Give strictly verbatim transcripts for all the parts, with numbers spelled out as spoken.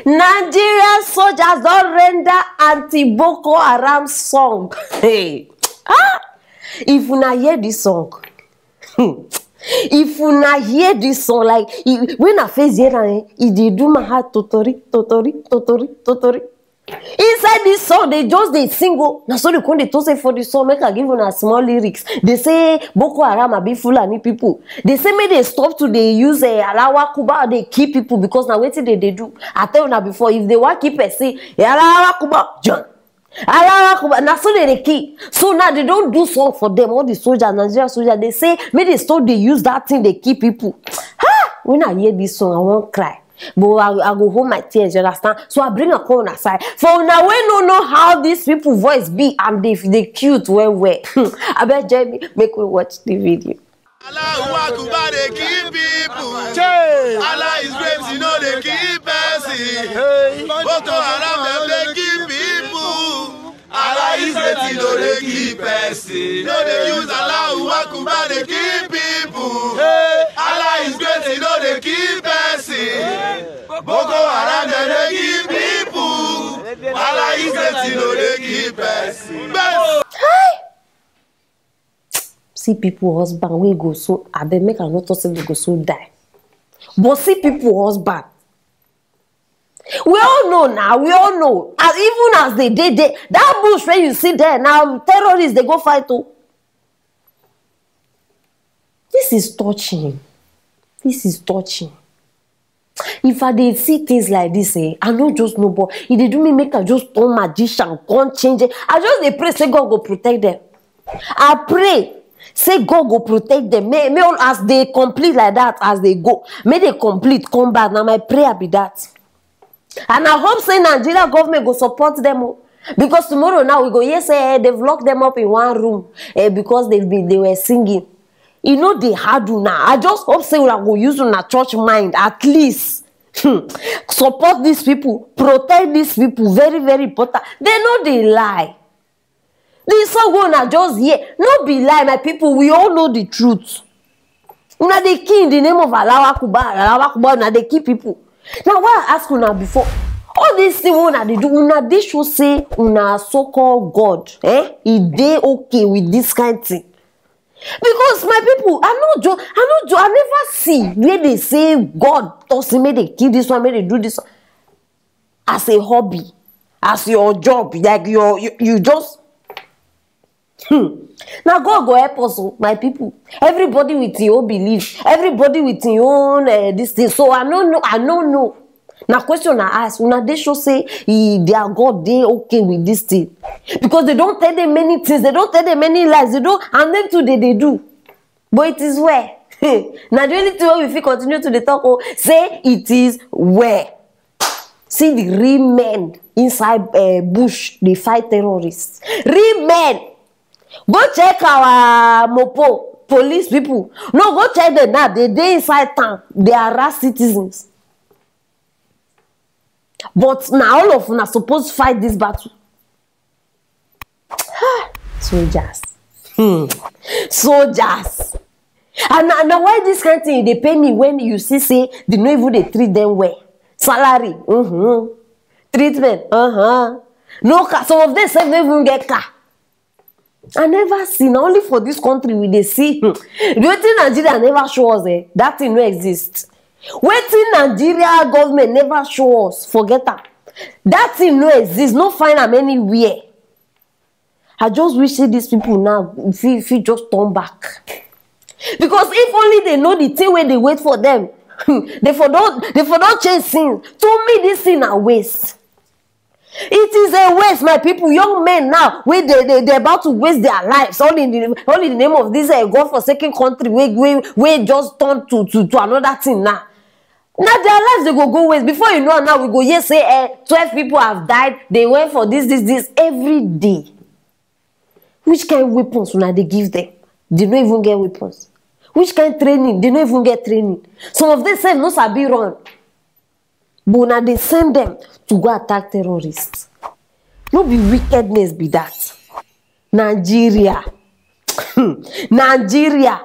Nigerian soldiers don render anti-Boko Haram song. Hey. Ah! If una hear this song, hmm, if una hear this song, like, e, when I first hear am, eh, e dey do my heart totori, totori, totori, totori. Inside this song, they just dey sing o. Na so they come dey talk say for the song, make I give una small lyrics. They say Boko Haram abi Fulani people. They say make they stop to dey use, eh, Allahu Akbar dey kill people, because na wetin they dey do. I tell una before, if they wan kill person, eh, Allahu Akbar, John. Allahu Akbar, na so they dey kill. So now they don do song for them, all the soldiers, Nigerian soldiers. They say make they stop dey use that thing dey kill people. Ha! When I hear this song, I wan cry. But I, I go hold my tears, you understand? So I bring am come una side. For una wey no know how these people voice be and they, they cute well well. Abeg join me, make we watch the video. Allahu Akbar dey kill people. Chey! Allah is great, he no dey kill person. Hey! Boko Haram dem dey kill people. Allah is great, he no dey kill person. No dey use Allahu Akbar dey kill people. Hey! Allah is great, he no dey kill person. Boko Haram dem dey kill people. Allah is great, he no dey kill person. Best. Hi! See people husband wey go so, abeg, make I no talk say they go so die. But see people husband. We all know now, we all know. As, even as they dey there, that bush wey you see there now, terrorists dey go fight o. This is touching. This is touching. If I dey see things like this, eh, I no just know, but e dey do me make I just turn magician, come change it. I just dey pray say God go protect them. I pray say God go protect them. May, may all, as they complete like that, as they go, may they complete, come back. Na my prayer be that. And I hope say Nigeria government go support them o. Because tomorrow now we go hear say, eh, they've locked them up in one room, eh, because they've been, they were singing. E no dey hard una. I just hope say una go use una church mind at least. Hmm. Support these people, protect these people, very, very important. They no dey lie. The song wey una just hear, no be lie, my people. We all know the truth. Una dey kill in the name of Allahu Akbar, Allahu Akbar, una dey kill people. Now, why I ask una before? All this thing wey una dey do, una dey show say una so-called God, eh? E dey okay with this kind thing. Because my people, I no jo-, I no jo-, I never see where they say God talk say make they kill this one, make they do this one. As a hobby, as your job, like your, you, you just, hmm. Now God go help us o, my people. Everybody with your own belief, everybody with your own, eh, this thing. So I no know, I no know. Na question I ask. Una dey show say, eh, their God dey okay with this thing, because they don tell them many things, they don tell them many lies, they don, and them too they dey do. But it is well. Na the only thing wey we fit continue to dey talk o, say it is well. See the real men inside, eh, bush dey fight terrorists. Real men. Go check our mopo police people. No, go check them now. They dey inside town. They harass citizens. But na all of una suppose fight this battle. Soldiers. Hmm. Soldiers. And na, na why this kind thing dey pain me when you see say they no even dey treat them well. Salary, mm-hmm. Treatment, uh-huh. No car. Some of them sef no even get car. I never see. Na only for this country we dey see. Hmm. Wetin Nigeria never show us, eh? That thing no exist. Wetin Nigeria government never show us, forget am. That thing no exist. No find am anywhere. I just wish say these people now fit, fit just turn back. Because if only they know the thing wey dey wait for them, they for don, they for don change things. To me, this thing na waste. It is a waste, my people. Young men now, wey dey, dey, they about to waste their lives all in the, all in the name of this, eh, godforsaken country wey, wey, wey just turn to, to, to another thing now. Na their lives they go go waste. Before you know am now, we go hear say, eh, twelve people have died. They went for this, this, this every day. Which kind weapons una dey give them? They no even get weapons. Which kind training? They no even get training. Some of them sef no sabi run. But una dey send them to go attack terrorists. No be wickedness be that? Nigeria. Nigeria.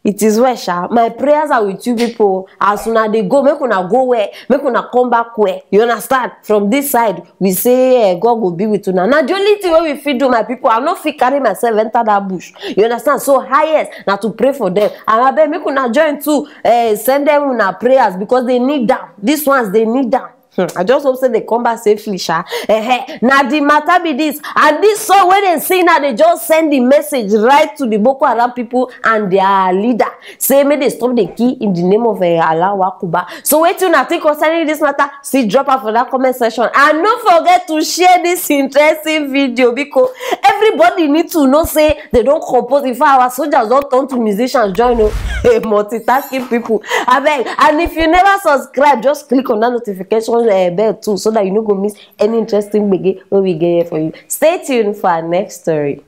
It is well, sha. My prayers are with you people. As una dey go, make una go well, make una come back well. You understand? From this side, we say, eh, God go be with una. Na the only thing wey we fit do, my people. I no fit carry myself enter that bush. You understand? So highest na to pray for them. And abeg, make una join too. Eh, send them una prayers because they need am. These ones, they need am. Hmm, I just hope say they come back safely, sha. Eh, na the matter be this. And this song wey dem sing now, they just send the message right to the Boko Haram people and their leader. Say make they stop the kill in the name of, eh, Allahu Akbar. So wetin una think concerning this matter? Still drop am for that comment section. And no forget to share this interesting video because everybody need to know say they don compose. In fact, our soldiers don turn to musicians join o. Hey, multitasking people. Abeg, and if you never subscribe, just click on that notification, eh, bell too, so that you no go miss any interesting gbege wey we get here for you. Stay tuned for our next story.